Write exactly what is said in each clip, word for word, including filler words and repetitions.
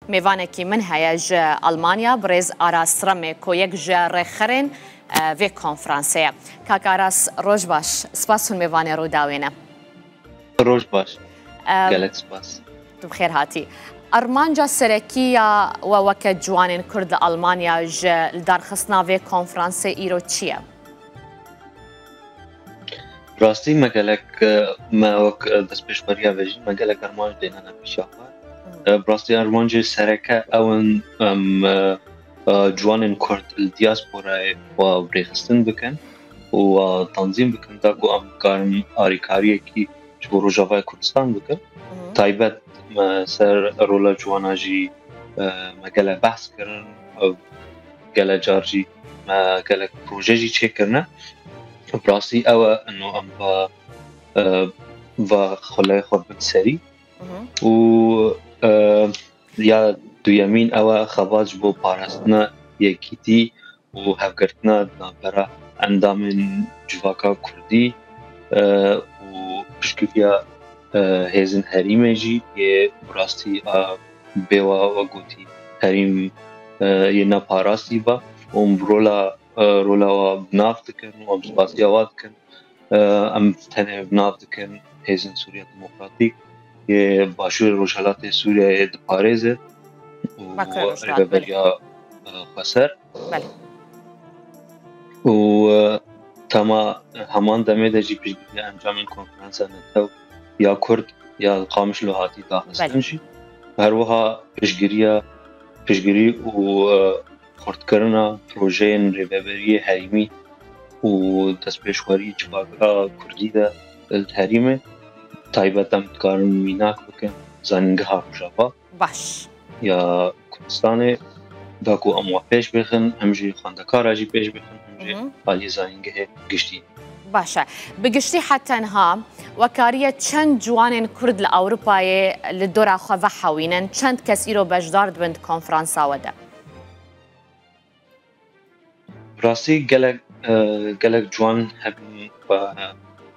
Mêvanekî min heye ji Almanya, birêz Aras Remê, ku yek ji rêxerên, e, vê konferansê ye. Kak Aras, roj baş. Spas hûn mêvanê Rûdawê ne. Roj baş. Em, Gelek spas. Tu bi xêr hatî. Armanca serekî ya we weke ciwanên Kurd li Almanya ji lidarxistina vê konferansê îro çi ye? Rastî me gelek, e, me wek, e, destpêşweriya vê jî me gelek armanc dênene pêşiya xwe. E, bi rastî armancê sereke ew in, em, e, e, ciwanên Kurd li diasporayê xwe rêxistin bikin û, e, tanzîm bikin, da ku em bikarin alîkariyekî ji bo Rojavayê Kurdistan bikin. Taybet me ser rola ciwana jî, e, me gelek behs kirin, e, gelek car jî me gelek proje jî çêkirine. Bi rastî ew e, ino em va, e, va xuleyê xwe bin serî. Û, e, ya duyemîn ew e, xebat ji bo parastina yekîtî û hevgirtina di navbera endamên civaka kurdî, e, û piştgiriya, e, hêzên herîmê jî yê bi rastî a bê wa we gotî herîm, e, yê neparastî ba û em bi rola, e, rola wa bi nav dikin û em spasiya wa dikin. E, em tenê bi nav dikin Hêzên Sûriya Demokratîk yê Başûrê Rojhelatê Sûriyeyê diparêze û Bakur Rojhilat, belê. Rêveberiya, e, Xweser. Belê. Û, e, tema heman demê de jî piştgiriya encamên konferansa netew ya Kurd ya li Qamişlo hatî daxistin Belê. jî. Her wiha piştgiriya, piştgirî û, e, xurtkirina projeyên rêveberiyê herêmî û destpêşwerî civaka kurdî de li herêmê taybet em dikarin mînak bikin zanîngeha Rojava Baş. ya Kurdistanê, da ku em wa pêş bixin, em jî xwendekara jî pêş bixin, em jî Hı hı. aliyê zanîngehê giştî. Baş e. Bi giştî heta niha we kariye çend ciwanên Kurd li Ewropayê li dora xwe vehewînin? Çend kes îro beşdar dibin di konferansa we de? Rastî gelek, e, gelek ciwan hebîn xwe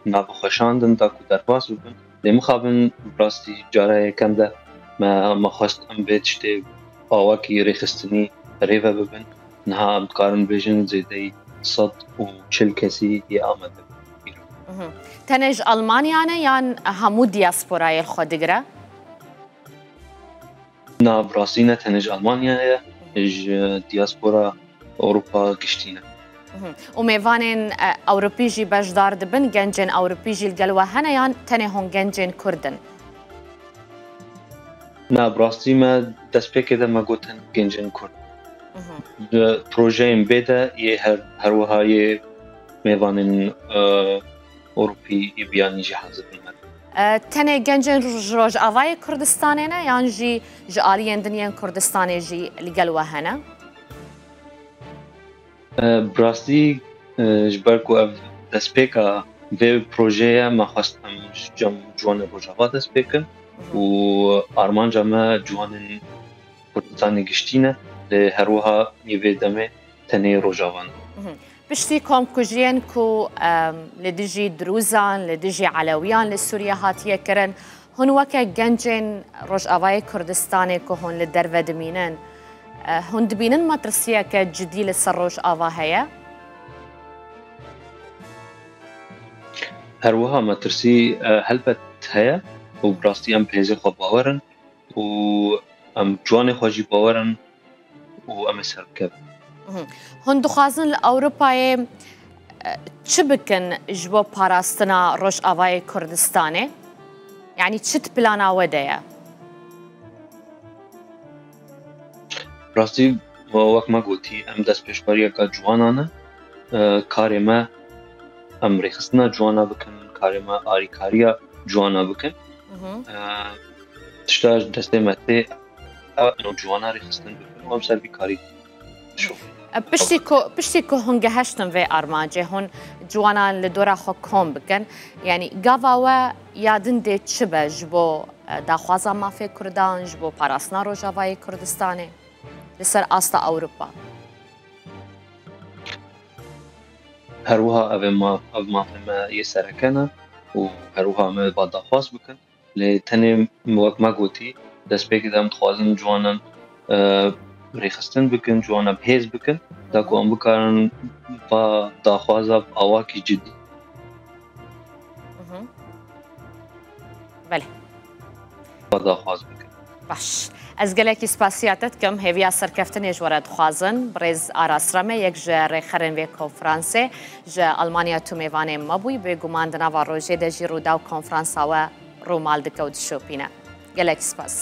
navê xwe şandin da ku derbas bibin. Lê mixabin rastî cara yekem de me, me xwest em vê tiştê awakî rêxistinî rêve bibin. Niha em dikarin bêjin zêdeyî sed û çil kesî yê amade bin. Mhm. Tenê ji Almanya ne yan hemû diasporayê li xwe digire? Na, bi rastî ne tenê ji Almanyayê ye, ji diaspora Ewropa giştî ne. Mhm. Û mêvanên, e, Ewropî jî beşdar dibin, gencên Ewropî jî li gel we hene yan tenê hûn gencên Kurd in? Na, bi rastî me destpêkê de me got hin gencên Kurd. Mhm. Di projeyên bê de yê her, her wiha yê mêvanên, e, Ewropî yê biyanî jî hazir bin me. E, tenê gencên ji Rojavayê Kurdistanê ne yan jî ji aliyên din yên Kurdistanê jî li gel we hene? E, bi rastî, e, ji ber ku ev destpêka vê projeyê ye, me xwest em ji cem ciwanên Rojava dest pê kin Mhm. û armanca me ciwanên Kurdistanê giştî ne, lê her wiha yê vê demê tenê Rojava ne. Mhm. Piştî komkujiyên ku, em, li dijî Dirûzan, li dijî Elewiyan li Sûriye hatiye kirin, hûn weke gencên Rojavayê Kurdistanê ku hûn li derve dimînin, e, hûn dibînin metirsiyeke cidî li ser Rojava heye? Her wiha metirsî, e, helbet heye û bi rastî em bi hêzên xwe bawer in û em ciwanê xwe jî bawer in û em ê serbikevin. Mhm. Hûn dixwazin li Ewropayê, e, çi bikin ji bo parastina Rojavayê Kurdistanê? Yanî çi di plana we de ye? Rastî, wek me gotî, em destpêşweriyeke ciwanan ne. E, karê me em rêxistina ciwana bikin, karê me alîkariya ciwana bikin. Mhm. E, tişta ji destê me tê, ew ino ciwana rêxistin bikin û em ser vî karî şo. E, piştî ku, piştî ku hûn gehiştin vê armancê, hûn ciwanan li dora xwe kom bikin. Yanî gava we ya din dê çi be ji bo, e, daxwaza mafê Kurdan, ji bo parastina Rojavayê Kurdistanê li ser asta Ewropa? Her wiha ev ê ma-, ev mafê me yê sereke ne û her wiha me ba daxwaz bikin. Lê tenê wek me gotî, destpêkê de em dixwazin ciwanan e, rêxistin bikin, ji wan re bi hêz bikin, da ku em bikarin va daxwaza bi awakî cidî Mhm. Belê. va daxwaz bikin. Baş. Ez gelekî spasiya te dikim. Hêviya serkeftinê ji we re dixwazin. Birêz Aras Reme, yek ji rêxerên vê konferansê, ji Almanya tu mêvanê me bûyî. Bêguman di nava rojê de jî Rûdaw konferansa we rûmal dike û dişopîne. Gelek spas.